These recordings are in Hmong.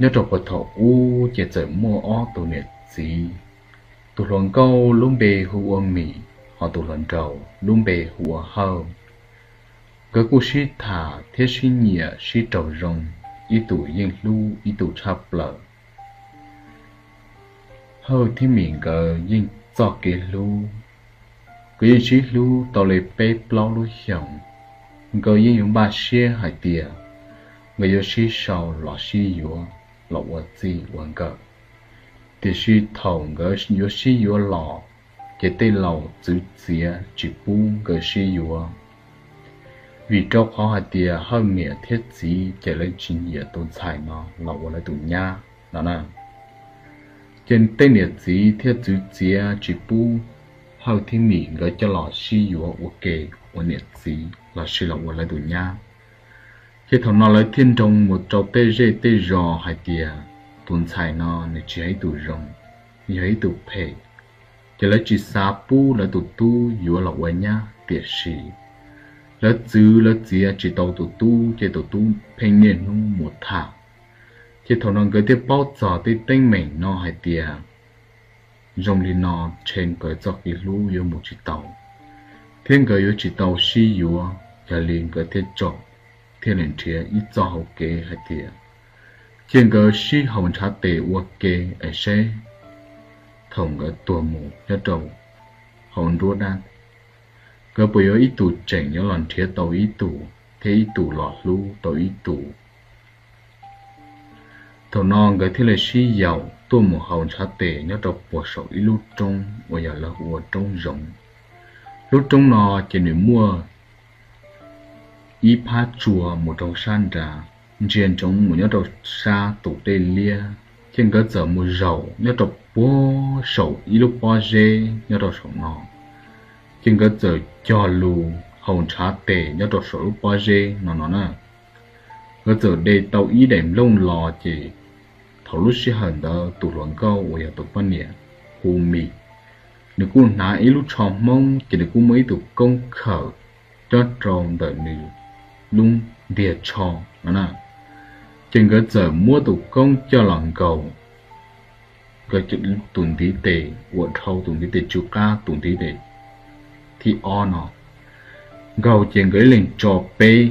Nyob rau puag thaum ub ces txawm muaj ob tug niam txiv, tus hluas nkauj lub npe hu ua Mim, hos tus hluas nraug lub npe hu ua Hawj. Nkawd kuj sib tham thiab sib nyiam sib raug zoo, ib tug yeej hlub ib tug tshaj plaws. Hawj thiab Mim nkawd yeej txoj kev hlub, nkawd yeej sib hlub tau li peb plaub lub xyoos. Nkawd yeej yuav npaj siab hais tias nkawd yuav sib sau los sib yuav los ua txij ua nkawm. Tiam sis thaum nkawd yuav sib yuav los, ces tej laus txwv txiav tsis pub nkawd sib yuav. Vim rau qhov hais tias Hawj niam thiab txiv ces lawv tsis nyiam tus ntxhais no los ua lawv tus nyab no na. Ces tej niam txiv thiaj txwv txiav tsis pub Hawj thiab Mim nkawd coj los sib yuav ua ke ua niam txiv los sis los ua lawv tus nyab. Ces thaum no lawv thiaj nroo mus rau tej zej tej zos hais tias tus ntxhais no nws tsis yog ib tug zoo, yog ib tug phem. Ces lawv tsis xav pub lawv tus tub yuav los ua nyab, tiam sis lawv txwv lawv txiav tsis tau tus tub, ces tus tub pheej niaj hnub mus tham. Ces thaum no nkawd thiaj paub txog tej teeb meem no hais tias zoo li no ntshe nkawd txoj kev hlub yuav mus tsis tau, thiab nkawd yuav tsis tau sib yuav. Yog li nkawd thiaj tsom, thiaj li nrhiav ib txoj hauv kev hais tias cia nkawd sib haus ntshav tes ua ke es seb thaum nkawd tuag mus nyob rau hauv nruab dab, nkawd puas yuav ib tug tseem yuav los nrhiav tau ib tug thiab ib tug los hlub tau ib tug. Thaum no nkawd thiaj li sib yaum tuaj mus haus ntshav tes nyob rau puag saum ib lub roob uas yog lawv hu ua roob zoov. Lub roob no ces nws muaj ib phab tsua mus rau sab nrad, ntsia ntsoov mus nyob rau sab tus dej liab. Ces nkawd txawm mus zaum nyob rau puag saum ib lub pob zeb nyob rau saum no. Ces nkawd txawm cog lus haus ntshav tes nyob rau saum lub pob zeb no no na. Nkawd txawm de tau ib daim nplooj los, ces thaum lub sij hawm ntawd tus hluas nkauj uas yog tus poj niam hu Mim, nws kuj hnav ib lub tsho Hmoob, ces nws kuj muaj ib tug koob khawm nyob rau ntawm nws lub ntiag tsho no na. Ces nkawd txawm muab tus koob coj los nkaug nkawd tus ntiv tes uas dhau tus ntiv tes tsw qab, tus ntiv tes thib ob no nkaug, ces nkawd ib leeg tso peb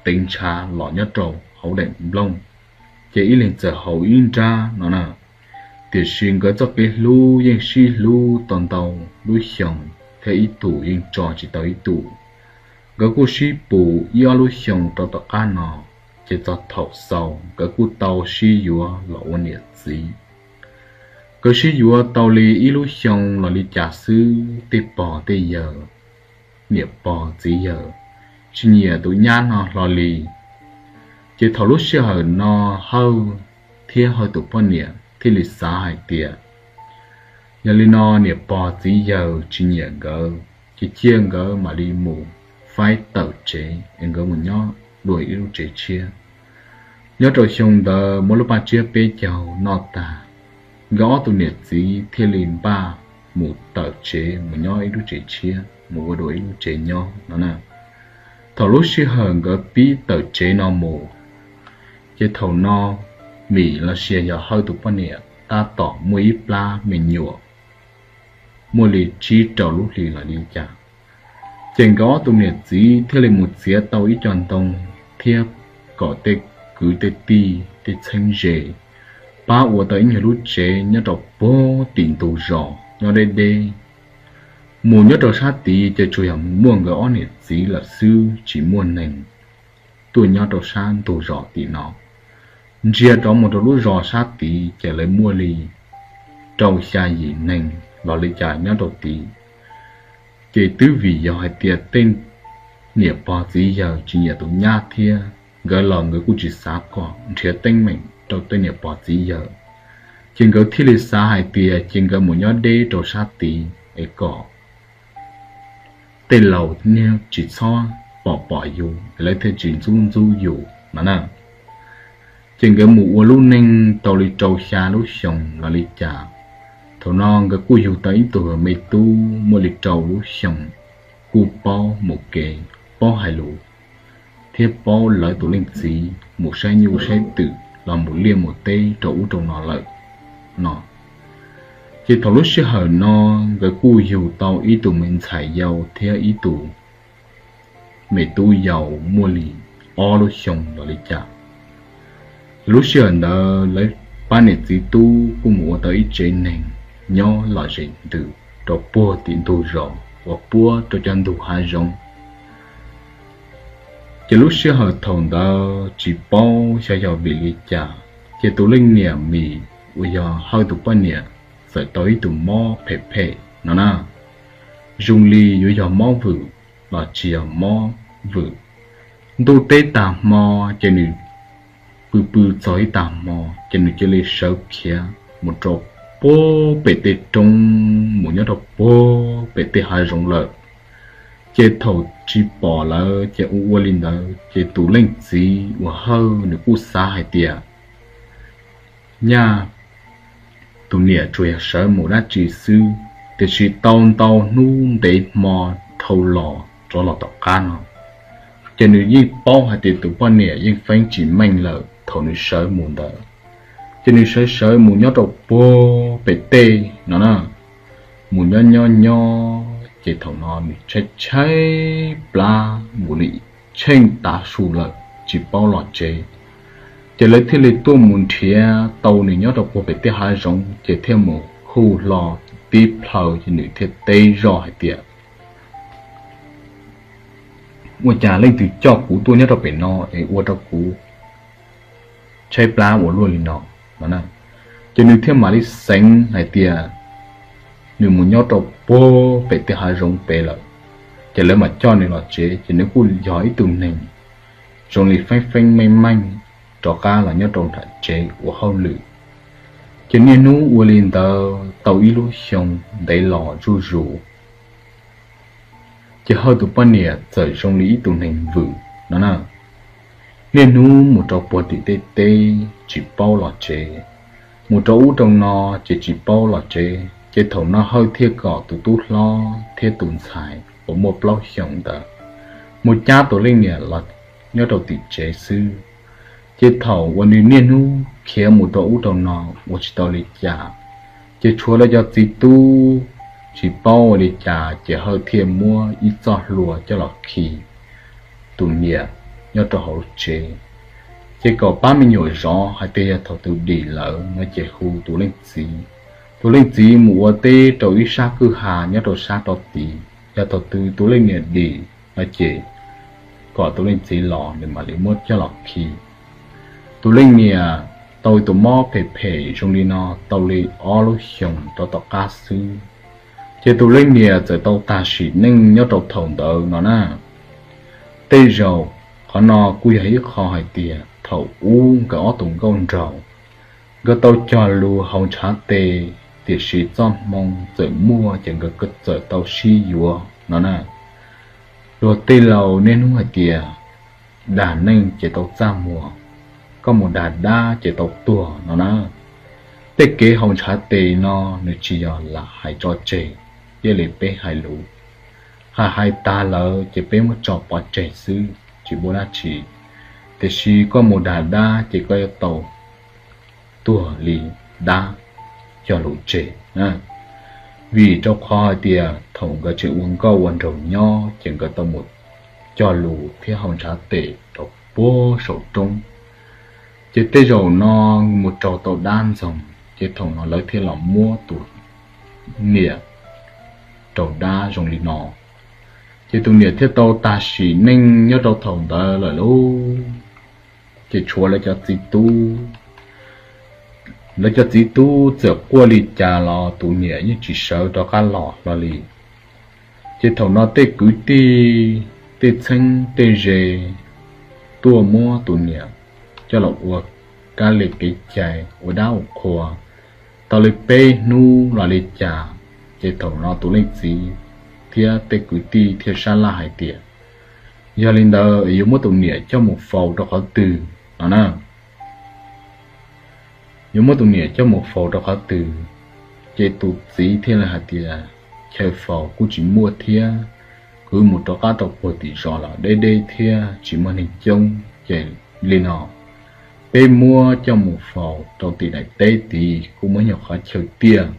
teev ntshav los nyob rau hauv daim nplooj, ces ib leeg txawm haus ib nrab no na. Tiam sis nkawd txoj kev hlub yeej sib hlub tau ntau lub xyoo, thiab ib tug yeej tso tsis tau ib tug. Nkawd kuj sib pus ib ob lub xyoo rau tom qab no, ces txog thaum xaus nkawd kuj tau sib yuav los ua niam txiv. Nkawd sib yuav tau li ib lub xyoo los li cas xwb, tej pog tej yawg, niam pog txiv yawg tsis nyiam tus nyab no hlo li. Ces thaum lub sij hawm no Hawj thiab Hawj tus poj niam thiaj li xav hais tias yog li no niam pog txiv yawg tsis nyiam nkawd, ces cia nkawd mam li mus faib tawm tsev es nkawd mus nyob dua ib lub tsev tshiab. Nyob rau xyoo ntawd muab lub paj tsiab peb caug noj tag, nkawd ob tug niam txiv thiaj li npaj mus tawm tsev mus nyob ib lub tsev tshiab, mus ua dua ib lub tsev nyob no na. Thaum lub sij hawm nkawd pib tawm tsev no mus, ces thaum no Mim los sis yog Hawj tus poj niam tab tom muaj ib plab me nyuam muaj li tsib rau lub hlis los li cas. Ces nkawd ob tug niam txiv thiaj li mus txiav tau ib co ntoo thiab kom tej kwv tej tij tej txheeb ze pab ua tau ib nyuag lub tsev nyob rau puag tim ntug zos nyob deb deb. Mus nyob rau sab tid ces tsuas yog muaj nkawd ob niam txiv lawm xwb, tsis muaj neeg tuaj nyob rau sab ntug zos tim no. Ntsia rov mus rau lub zos sab tid ces lawv muaj li rau xya yim neeg los li cas nyob rau tid. Ces twb vim yog hais tias tej niam pog txiv yawg tsis nyiam tus nyab thiab, nkawd los nkawd kuj tsis xav kom nrhiav teeb meem rau tej niam pog txiv yawg. Ces nkawd thiaj li xav hais tias ces nkawd mus nyob deb rau sab tid es kom tej laus niag tsis txhob pom pom yus es lawv thiaj tsis ntxub ntxub yus no na. Ces nkawd mus ua lub neej tau li rau xya lub xyoo los li cas, thaum no nkawd kuj yug tau ib tug me tub muaj li rau lub xyoo, kuj paub mus kev, paub hais lus, thiab paub lawv tus leej txiv mus saib nyuj saib twm los mus liaj mus teb rau ub rau no lawm no. Ces thaum lub sij hawm no nkawd kuj yug tau ib tug me ntxhais yau thiab ib tug me tub yau muaj li ob lub xyoo los li cas. Lub sij hawm ntawd lawv pab niam txiv tub kuj mus ua tau ib tsev neeg nyob lom zem ntws rau puag tim ntug zos uas puab rau cov ntug hav zoov. Ces lub sij hawm thaum ntawd tsis paub xyov yog vim li cas, ces tus leej niam mis uas yog Hawj tus poj niam txawm tau ib tug mob phem phem no na, zoo li yuav yog mob vwm los tsis yog mob vwm. Ntuj teb tag hmo ces nws pw pw txog ib tag hmo ces nws cia li sawv khiav mus rau puag pem tej roob, mus nyob rau puag pem tej hav zoov lawm. Ces thaum tsis pom lawm ces ua ua li ntawd ces tus leej txiv uas Hawj nws kuj xav hais tias nyaj tus niam tsuas yog sawv mus dab tsi xwb, tiam sis tau ntau hnub ntev hmo dhau los rov los tom qab no, ces nws yeej paub hais tias tus poj niam yeej feeb tsis meej lawm thaum nws sawv mus ntawd. Ces nws sawv sawv mus nyob rau puag pem tej no na, mus nyob nyob nyob ces thaum no nws tshaib tshaib plab mus li tsheej tav su lawm tsis paub los tsev. Ces lawv thiaj li tuaj mus nrhiav tau nws nyob rau puag pem tej hav zoov ces thiaj mus hu hlo tib plhaw ces nws thiaj teb zoj hais tias ua cas leej twg coj kuv tuaj nyob rau pem no es ua rau kuv tshaib plab ua luaj li no no. Ces nws thiaj mam li xeev hais tias nws mus nyob rau puag pem tej hav zoov pem lawm, ces lawv mam coj nws los tsev ces nws kuj yog ib tug neeg zoo li feeb feeb meej meej rov qab los nyob rau nram tsev ua hauj lwm. Ces niaj hnub ua li ntawd tau ib lub xyoo ntev los zuj zus, ces Hawj tus poj niam txawm zoo li ib tug neeg vwm no na, niaj hnub mus rau puag tim tej teb tsis paub los tsev, mus rau ub rau no ces tsis paub los tsev. Ces thaum no Hawj thiaj kom tus tub hlob thiab tus ntxhais uas muaj plaub xyoos ntawd mus cab tus leej niam los nyob rau tim tsev xwb. Ces thaum uas nws niaj hnub khiav mus rau ub rau no ua tsis tau li cas, ces tshuav lawv cov txiv tub tsis paub ua li cas ces Hawj thiaj muab ib txoj hlua coj los khi tus niam nyob rau hauv tsev. Ces kom pab me nyuam zov hais tias yog thaum tus dim lawm no ces hu tus leej txiv. Tus leej txiv mus ua teb rau ib sab kwj ha nyob rau sab rov tid, yog thaum twg tus leej niam dim no ces kom tus leej txiv los nws mam li muab coj los khi. Tus leej niam tau tus mob phem phem zoo li no tau li ob lub xyoos rov tom qab xwb, ces tus leej niam txawm tau tag sim neej nyob rau thaum ntawd no na. Tej zaum qhov no kuj yog ib qho hais tias thaum ub nkawd ob tug nkauj nraug, nkawd tau cog lus haus ntshav tes, tiam sis txoj hmoo txawm muaj ces nkawd txawm tau sib yuav no na. Luag tej laus niaj hnub hais tias dag neej ces tau txaj muag, koj mus dag dab ces tau tuag no na. Tej kev haus ntshav tes no nws tsis yog lam hais tso tseg, thiaj li peb hais lus, hais hais tas lawm ces peb muab tso pov tseg xwb tsis muaj dab tsi. Tiam sis koj mus dag dab ces koj yuav tau tuag li dab cog lus tseg. Vim rau qhov hais tias thaum nkawd tseem ua nkauj ua nraug nyob ces nkawd tau mus cog lus thiab haus ntshav tes rau puag saum roob. Ces tej zaum no mus raug tau dab ntxoog, ces thaum no lawv thiaj los muab tus niam raug dab zoo li no. Ces tus niam thiaj tau tag sim neej nyob rau thaum ntawd lawm lauj. Ces tshuav lawv cov txiv tub, lawv cov txiv tub txawm quaj li cas los tus niam yeej tsis sawv rov qab los hlo li. Ces thaum no tej kwv tij, tej txheeb tej ze tuaj muab tus niam coj los ua kab li kev cai ua dab ua qhua tau li peb hnub los li cas, ces thaum no tus leej txiv thiab tej kwv tij thiaj sab laj hais tias, yog li ntawd yuav muab tus niam coj mus faus rau qhov twg no na. Yuav muab tus niam coj mus faus rau qhov twg? Ces tus txiv thiaj li hais tias, chaw faus kuj tsis muaj thiab, kwv mus rov qab rau puag tim zos los deb deb thiab tsis muaj neeg coob, ces li no Peb muab coj mus faus rau tim daim teb tid kuj muaj ib nyuag qhov chaw tiaj,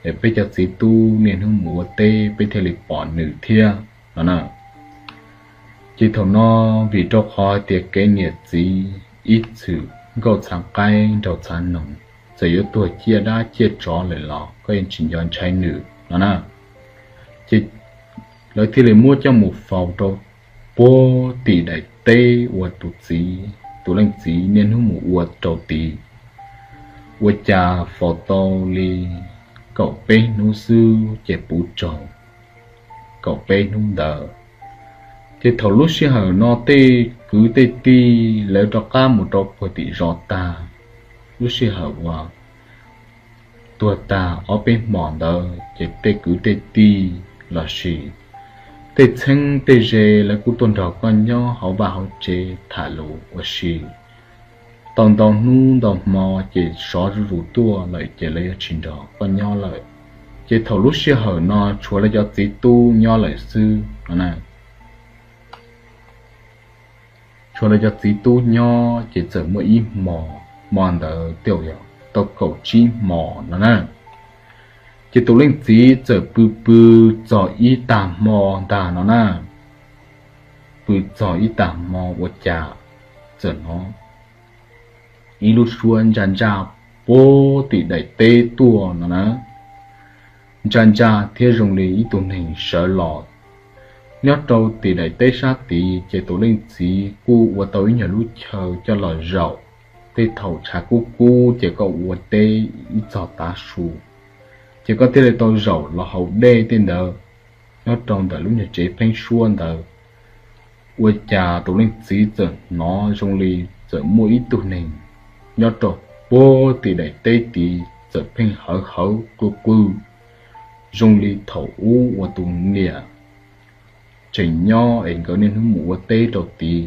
es peb cov txiv tub niaj hnub mus ua teb peb thiaj li pom nws thiab no na. Ces thaum no, vim rau qhov hais tias kev niam txiv ib txwm nkauj txhav qaib nraug txhav noog, txawm yuav tuag ciaj dab ciaj tsov lawm los koj yeej tsis nco ntshai nws no na. Ces lawv thiaj li muab coj mus faus rau puag tim daim teb uas tus txiv, tus leej txiv niaj hnub mus ua rau tid. Ua cas faus tau li kaum peb hnub xwb ces puv tsaug kaum peb hnub ntawd. Ces thaum lub sij hawm no tej kwv tej tij lawv rov qab mus rau puag tim zos tag, lub sij hawm uas tuag tag ob peb hmos ntawd ces tej kwv tej tij los sis tej txheeb tej ze lawv kuj tuaj nrog koj nyob hauv vaj hauv tsev tham lus ua si. Tau ntau hnub ntau hmo ces sov zuj zus tuaj lawm ces lawv yuav tsis nrog koj nyob lawm. Ces thaum lub sij hawm no tshuav lawv cov txiv tub nyob lawm xwb no na. Tshuav lawv cov txiv tub nyob ces txawm muaj ib hmo, hmo ntawd tej zaum tau kaum tsib hmos no na. Ces tus leej txiv txawm pw pw txog ib tag hmo ntag no na. Pw txog ib tag hmo ua cas txawm hnov ib lub suab ntsaj ntsaj puag tim daim teb tuaj no na. Ntsaj ntsaj thiab zoo li ib tug neeg sawv los. Nyob rau tim daim teb sab tid ces tus leej txiv kuj ua tau ib nyuag lub chaw coj los zaum. Tej thaum tshav kub kub ces koj ua teb ib txog tav su, ces koj thiaj li tau zaum los haus dej tej ntawd nyob rau ntawm lub nyuag tsev pheeb suab ntawd. Ua cas tus leej txiv txawm hnov zoo li txawm muaj ib tug neeg nyob rau puag tim daim teb tid txawm pheej hawv hawv qw qw zoo li thaum ub uas tus niam tseem nyob es nkawd niaj hnub mus ua teb rau tid,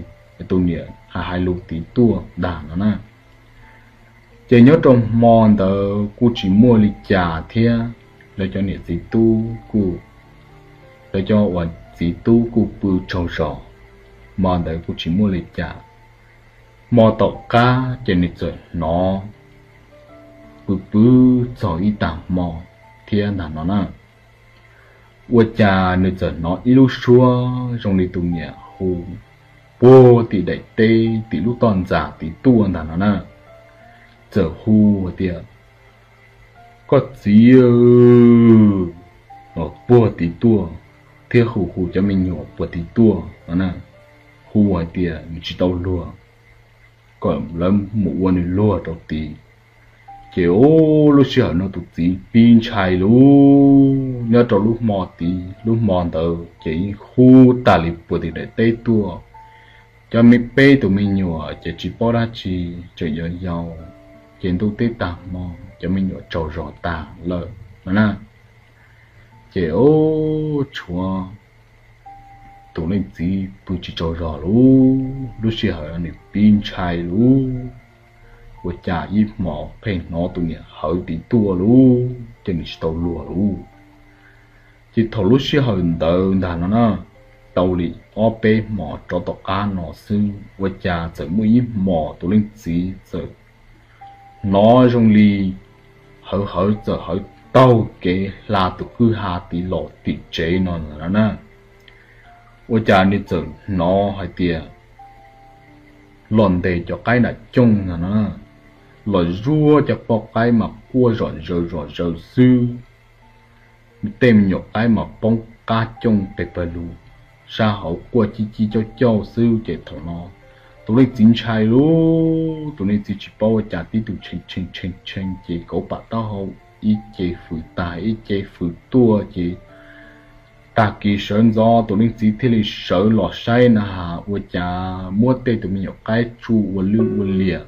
tus niam hais hais lus tid tuaj ntag no na. Ces nyob rau hmo ntawd kuj tsis muaj li cas thiab, lawv cov niam txiv tub kuj, lawv cov uas txiv tub kuj pw tsaug zog, hmo ntawd kuj tsis muaj li cas. Hmo tom qab ces nws txawm hnov pw pw txog ib tag hmo thiab ntag no na. Ua cas nws txawm hnov ib lub suab zoo li tus niam hu puag tim daim teb tim lub toj ntxas tid tuaj ntag no na. Txawm hu hais tias, koj txiv, puag tid tuaj, thiab hu hu cov me nyuam puag tid tuaj no na. Hu hais tias nws tsis tau luag, kom lawv mus ua nws luag rau tid. Ces lub sij hawm no tus txiv pib ntshai lug nyob rau lub hmo tid, lub hmo ntawd ces yeej hu tag li puag tim daim teb tuaj. Cov me peb tus me nyuam ces tsis paub dab tsi, tseem yau yau, ces ntuj teb tag hmo cov me nyuam tsaug zog tag lawm no na. Ces tshuav tus leej txiv pw tsis tsaug zog lub, lub sij hawm no nws pib ntshai lub, ua cas ib hmos pheej hnov tus niam hawv tid tuaj lub ces nws tsis tau luag lub. Ces thaum lub sij hawm ntawd ntag no na, tau li ob peb hmos rov tom qab no xwb ua cas txawm muaj ib hmos tus leej txiv txawm hnov zoo li hawv hawv txawm hawv taug kev hla tus kwj ha tid los tim tsev no na. Ua cas nws txawm hnov hais tias los ntes cov qaib nram cooj no na, los zuag cov poj qaib mas quaj zom zaws zom zaws xwb. Tej me nyuam qaib mas poob qab cooj pes pawg lug, sab hauv quaj cib cib cauj cauj xwb ces thaum no tus leej txiv ntshai lub, tus leej txiv tsis paub ua cas tib tug tshee tshee tshee ces kauv pam taub hau ib ce fws tag ib ce fws tuaj ces tag kis sawv ntxov tus leej txiv thiaj li sawv los saib na has ua cas muab tej tus me nyuam qaib tsuj ua lwj ua liam.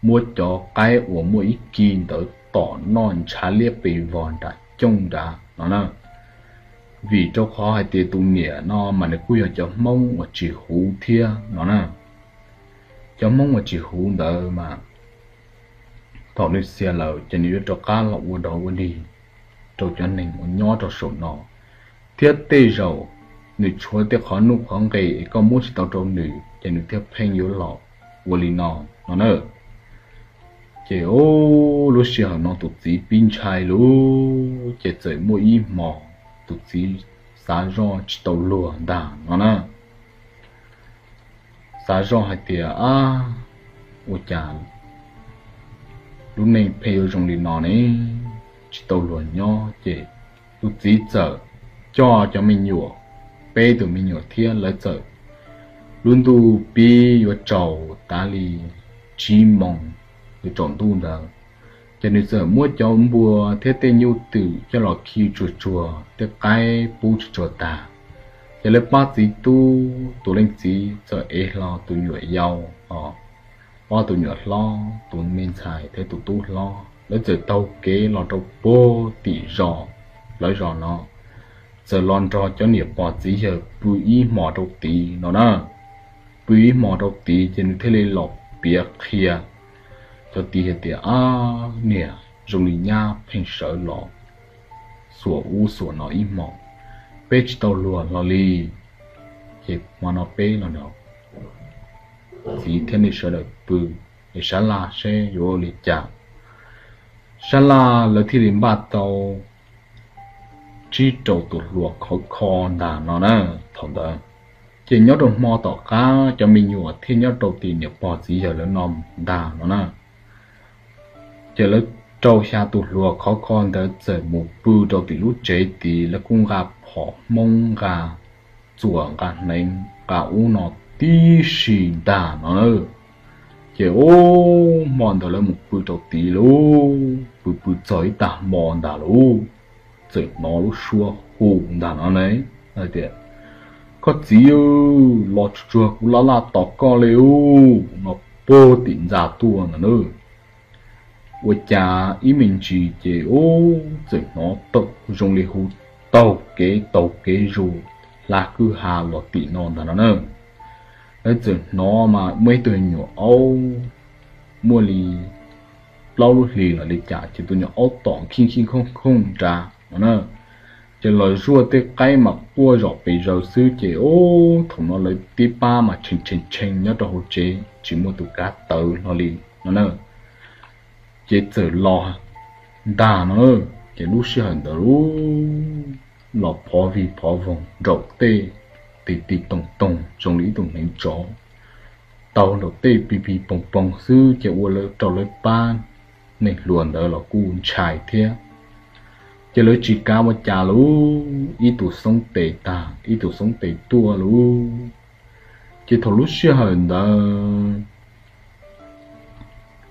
Muab cov qaib uas muaj ib ki ntawd tom noj ntshav liab pes vog nram cooj nrad no na. Vim rau qhov hais tias tus niam no mas nws kuj yog cov Hmoob uas tsis huv thiab no na. Cov Hmoob uas tsis huv ntawd mas thaum nws xias lawm ces nws yuav rov qab los ua dog ua dig rau cov neeg uas nyob rau saum no, thiab tej zaum nws tshuav tej qhov nuj qhov nqi es koj muab tsis tau rau nws ces nws thiaj pheej yuav los ua li no no na. Ces o, lub sij hawm no tus txiv pib ntshai lug, ces txawm muaj ib hmos tus txiv xav zoj tsis tau luag ntag no na. Xav zoj hais tias, ab, ua cas lub neej pheej yuav zoo li no ne, tsis tau luag nyob. Ces tus txiv txawm coj cov me nyuam, peb tus me nyuam thiab lawv txawm, lub ntuj pib yuav tsaus tav li tsib moos, yuav tsaus ntuj ntawd, ces nws txawm muab cov npua thiab tej nyuj twm coj los khi tsuag tsuag, tej qaib pub tsuag tsuag tag. Ces lawv pab txiv tub, tus leej txiv txawm ev hlo tus nyuam yau, ob tus nyuam hlob, tus me ntxhais thiab tus tub hlob, lawv txawm taug kev los rau puag tim zos, lawv zos no, txawm los nrog cov niam pog txiv yawg pw ib hmos rau tid no na. Pw ib hmos rau tid ces nws thiaj li los piav qhia cov tid hais tias, ab, niam, zoo li nyab pheej sawv los xuas ub xuas no ib hmos, peb tsis tau luag hlo li. Ces hmo no peb los nrog txiv thiab nej sawv daws pw es sab laj seb yuav ua li cas. Sab laj lawv thiaj li npaj tau tsib rau tus hluas khov kho ntag no na. Thaum ntawd ces nyob rau hmo tom qab cov me nyuam thiaj nyob rau tim niam pog txiv yawg lawv no ntag no na. Ces lawv rau xya tus hluas khov kho ntawd txawm mus pw rau tim lub tsev tid, lawv kuj nqa phom hmoob, nqa txuas, nqa hneev, nqa ub no tib si ntag no na. Ces o, hmo ntawd lawv mus pw rau tid lauj, pw pw txog ib tag hmo ntag lauj, txawm hnov lub suab hu ntag no ne, tias, koj txiv, los tsuag tsuag, kuv laj laj tos koj li ub no, puag tim ntxa tuaj ntag na. Ua cas ib me ntsis ces ub txawm hnov tau zoo li hu taug kev taug kev zus hla kwj ha los tim no ntag no na. Lawv txawm hnov mas muaj ib tug nyuam aub muaj li plaub lub hlis los li cas ces tus nyuam aub tom khij khij khooj khooj nrad no na. Ces los zuaj tej qaib mas quaj zom pes zaws xwb ces ub thaum no lawv tib pab mas tshee tshee tshee nyob rau hauv tsev tsis muaj tus kav tawv hlo li no na. Ces txawm los ntag no na. Ces lub sij hawm ntawd lub los phov vig phov voog nraum tej, tig tig toog toog zoo li ib tug hneev tsov taug nraum tej pig pig poog poog xwb ces ua rau lawv pab neeg hluas ntawd los kuj ntshai thiab. Ces lawv tsis kav ua cas lauj, ib tug xoob tes tag ib tug xoob tes tuaj lauj. Ces thaum lub sij hawm ntawd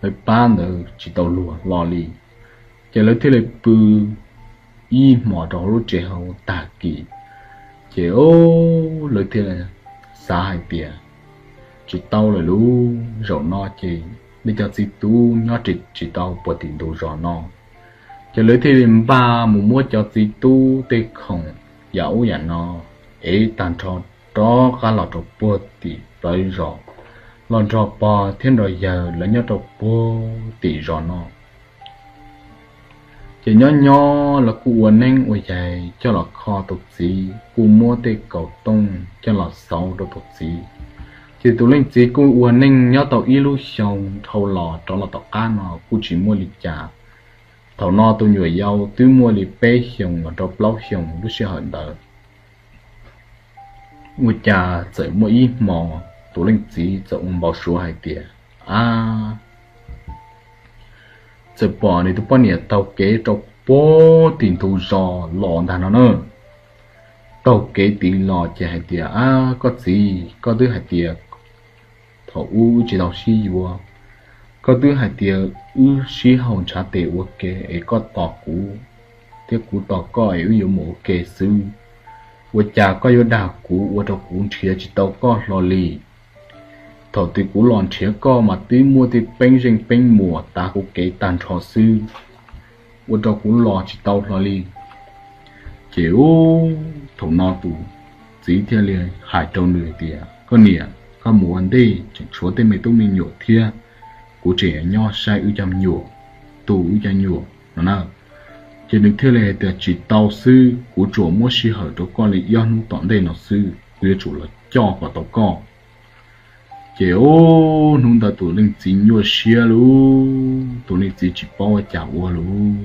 lawv pab ntawd tsis tau luag hlo li, ces lawv thiaj li pw ib hmos rau hauv lub tsev hauv tag kis. Ces lawv thiaj xav hais tias, tsis tau lawm lauj, zaum no ces nej cov txiv tub nyob tsis tau puag tim ntug zos no. Ces lawv thiaj li npaj mus muab cov txiv tub tej khoom, yam ub yam no, ev tag nrho rov qab los rau puag tim plawv zos, los nrog pog thiab nrog yawg lawv nyob rau puag tim zos no. Ces nyob nyob lawv kuj ua neeb ua yaig coj los kho tus txiv, kuj muab tej kaus tooj coj los xauv rau tus txiv. Ces tus leej txiv kuj ua neej nyob tau ib lub xyoo dhau los rov los tom qab no kuj tsis muaj li cas. Thaum no tus nyuam yau twb muaj li peb xyoos los rau plaub xyoos lub sij hawm ntawd. Ua cas txawm muaj ib hmo tus leej txiv txawm ua npau suav hais tias, ab, txawm pom nws tus poj niam taug kev rau puag tim ntug zos los ntag no na. Taug kev tid los ces hais tias, ab, koj txiv, koj twb hais tias thaum ub wb tsis tau sib yuav, koj twb hais tias wb sib haum ntshav tes ua ke es koj tos kuv thiab kuv tos koj es wb yuav mus ua ke xwb. Ua cas koj yuav dag kuv ua rau kuv nrhiav tsis tau koj hlo li? Thaum twg kuv los nrhiav koj mas twb muaj tej peeb zeej peeb muas tav kuv kev tag nrho xwb, ua rau kuv los tsis tau hlo li. Ces ub, thaum no tus txiv thiaj li hais rau nws tias, koj niam, koj mus ua ntej, tseem tshuav tej me tub me nyuam thiab, kuv tseem yuav nyob saib wb cov me nyuam, tu wb cov nyuam no na. Ces nws thiaj li hais tias, tsis tau xwb, kuv tsuas muab sij hawm rau koj li ob hnub tom ntej no xwb, kuv yuav tsum los coj kom tau koj. Ces ub, hnub ntawd tus leej txiv nyuaj siab lauj, tus leej txiv tsis paub ua cas ua lauj.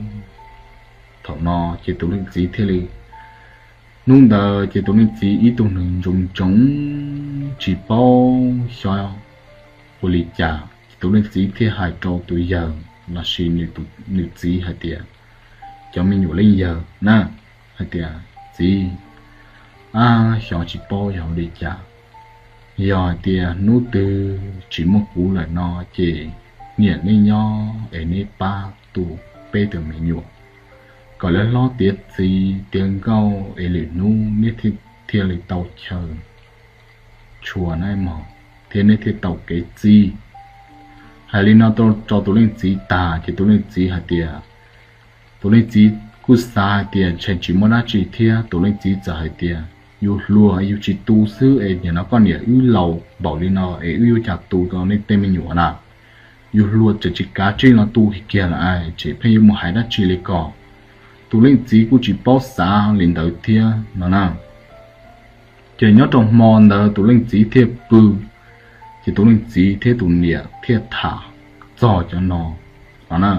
Thaum no ces tus leej txiv thiaj li, hnub ntawd ces tus leej txiv ib tug neeg ntsoov ntsoov tsis paub xyov ua li cas, ces tus leej txiv thiaj hais rau tus yawg lossis nws txiv hais tias, cov me nyuam leej yawg na, hais tias, txiv, ab, xyov tsis paub yog ua li cas, yog hais tias hnub twg tsis muaj kuv lawm no ces niam nej nyob es neb pab tu peb tus me nyuam kom lawv hlob tiav txiv tiav nkauj es lwm hnub neb thiaj li tau chaw tshua na mog, thiab neb thiaj tau kev txib. Hais li no rau tus leej txiv tas ces tus leej txiv hais tias, tus leej txiv kuj xav hais tias ntshe tsis muaj dab tsi thiab, tus leej txiv txawm hais tias, yus hluas yus tsis tu xwb es nim no koj niam wb laus npaum li no es wb yuav cas tu tau nej tej me nyuam na. Yus hluas tseem tsis kav tsij los tu kiag lawm es tseem pheej yuav mus hais dab tsi li ko. Tus leej txiv kuj tsis paub xav li ntawd thiab no na. Ces nyob rau hmo ntawd tus leej txiv thiaj pw, ces tus leej txiv thiab tus niam thiaj tham txog cov no no na.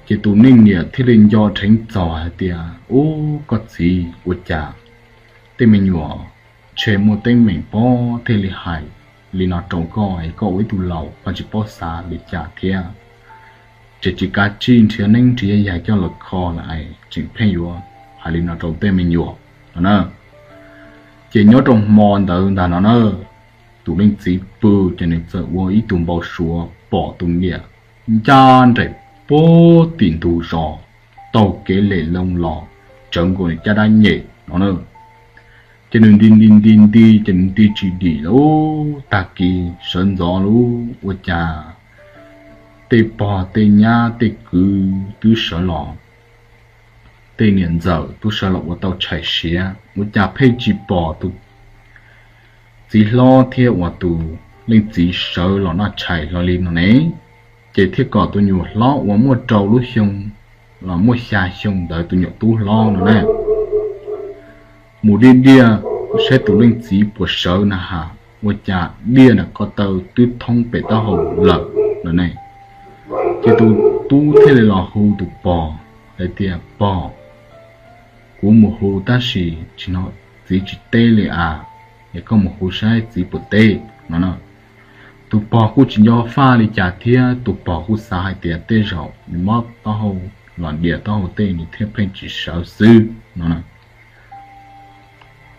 Ces tus neeg niam thiaj li nco dheev txog hais tias, ub, koj txiv, ua cas tej me nyuam ntshe muaj teeb meem pob thiaj li hais li no rau koj es koj ua ib tug laus koj tsis paub xav li cas thiab. Tseem tsis kav tsij nrhiav neeb nrhiav yaig coj los kho lawm es tseem pheej yuav hais li no rau tej me nyuam no na. Ces nyob rau hmo ntawd ntag no na, tus leej txiv pw ces nws txawm ua ib tug npau suav pom tus niam ncaj nraim puag tim ntug zos taug kev lem loo los tsawv nkaus nws caj dab nyem no na. Ces nws nti nti nti nti ces nws nti tsis dim lauj, tag kis sawv ntxov lauj, ua cas tej pog tej nyab tej kwv twb sawv los, tej niam ntxawm twb sawv los ua tau tshais siav, ua cas pheej tsis pom tus txiv hlob thiab uas tus leej txiv sawv los noj tshais hlo li no ne. Ces thiaj kom tus nyuam hlob uas muaj rau lub xyoo los muaj xya xyoo ntawd, tus nyuam tub hlob no na, mus diaj diaj saib tus leej txiv puas sawv na has, ua cas diaj nram ko taw twb thoob pem taub hau lawm no ne. Ces tus tub thiaj li los hu tus pog hais tias, pog, kuv mus hu tab sis tsis no, txiv tsis teb li as, es koj mus hu saib txiv puas teb no na. Tus pog kuj tsis nco faj li cas thiab, tus pog kuj xav hais tias tej zaum nws mob taub hau los dias taub hau tej nws thiaj pheej tsis sawv xwb no na.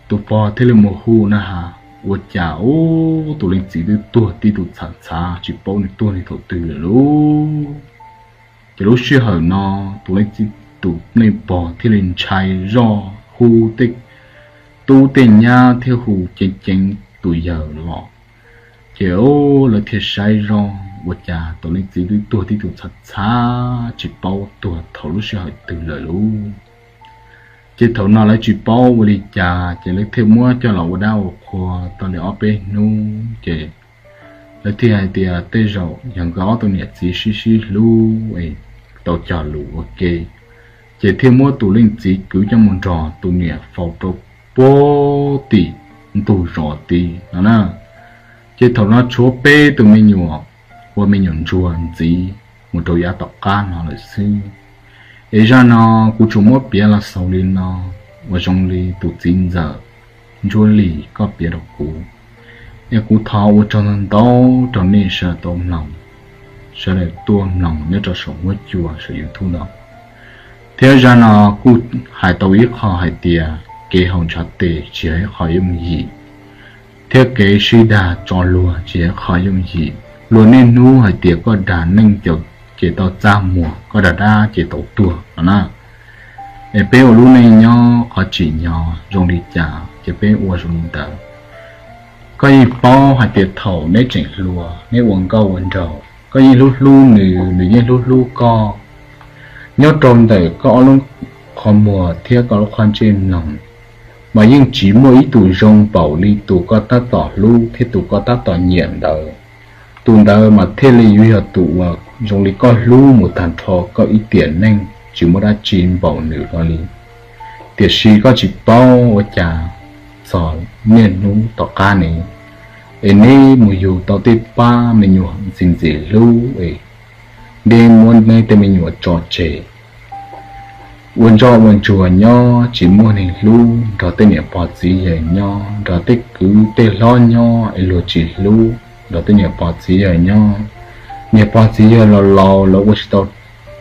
Tus pog thiaj li mus hu na has, ua cas ub, tus leej txiv twb tuag tib tug txhav txhav tsis paub nws tuag li thaum twg lawm lauj. Ces lub sij hawm no tus leej txiv, tus neeg pog thiaj li ntshai zoj hu tej tub tej nyab thiab hu ceev ceev tus yawg los. Ces lawv thiaj saib zoj ua cas tus leej txiv twb tuag tib tug txhav txhav tsis paub tuag thaum lub sij hawm twg lawm lauj. Ces thaum no lawv tsis paub ua li cas ces lawv thiaj muab coj los ua dab ua qhua tau li ob peb hnub ces lawv thiaj hais tias tej zaum yog nkawd ob tug niam txiv sib sib hlub es tau cog lus ua ke, ces thiaj muab tus leej txiv kwv coj mus nrog tus niam faus rau puag tim ntug zos tid no na. Ces thaum no tshuav peb tus me nyuam ua me nyuam ntsuag ntxiv mus rau yav tom qab no lawm xwb. Es zaj no kuv tsuas muab piav los xaus li no, uas zoo li tus txiv ntxawm Ntsuab Lis koj piav rau kuv, es kuv thov ua tsaug ntau ntau rau nej sawv daws tau mloog, sawv daws tuaj mloog nyob rau saum huab cua saum YouTube no. Thiab zaj no kuj hais tau ib qho hais tias kev haus ntshav tes tsis yog ib qho yooj yim, thiab kev sib dag tso luag tsis yog ib qho yooj yim. Luag niaj hnub hais tias koj dag neeg ces tau txaj muag, koj dag dab ces tau tuag no na. Es peb ua lub neej nyob qhov tsim nyog zoo li cas ces peb ua zoo li ntawd. Koj yeej paub hais tias thaum neb tseem hluas neb ua nkauj ua nraug, koj yeej hlub hlub nws, nws yeej hlub hlub koj. Nyob rau ntawm koj ob lub qhov muag thiab koj lub qhov ntsej mloog, mas yeej tsis muaj ib tug zoo npaum li tus koj tab tom hlub thiab tus koj tab tom nyiam ntawd. Tus ntawd mas thiaj li yuav yog tus uas zoo li koj hlub mus tag nrho koj ib tiam neej tsis muaj dab tsi npaum nws hlo li. Tiam sis koj tsis paub ua cas txog niaj hnub tom qab ne, es neb mus yug tau tej pab me nyuam ntxim ntxim hlub es neb muab neb tej me nyuam tso tseg ua ntsoj ua ntsuag nyob tsis muaj neeg hlub, nrog tej niam pog txiv yawg nyob, nrog tej kwv tej hlob nyob es luag tsis hlub, nrog tej niam pog txiv yawg nyob, niam pog txiv yawg los laus lawv ua tsis tau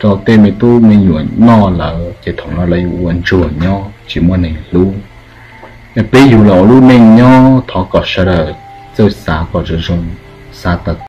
rau tej me tub me nyuam noj lawm ces thaum no lawv yuav ua ntsuag nyob tsis muaj neeg hlub. Peb yug los ua lub neej nyob thov kom sawv daws txawj xav kom zoo zoo, xav tas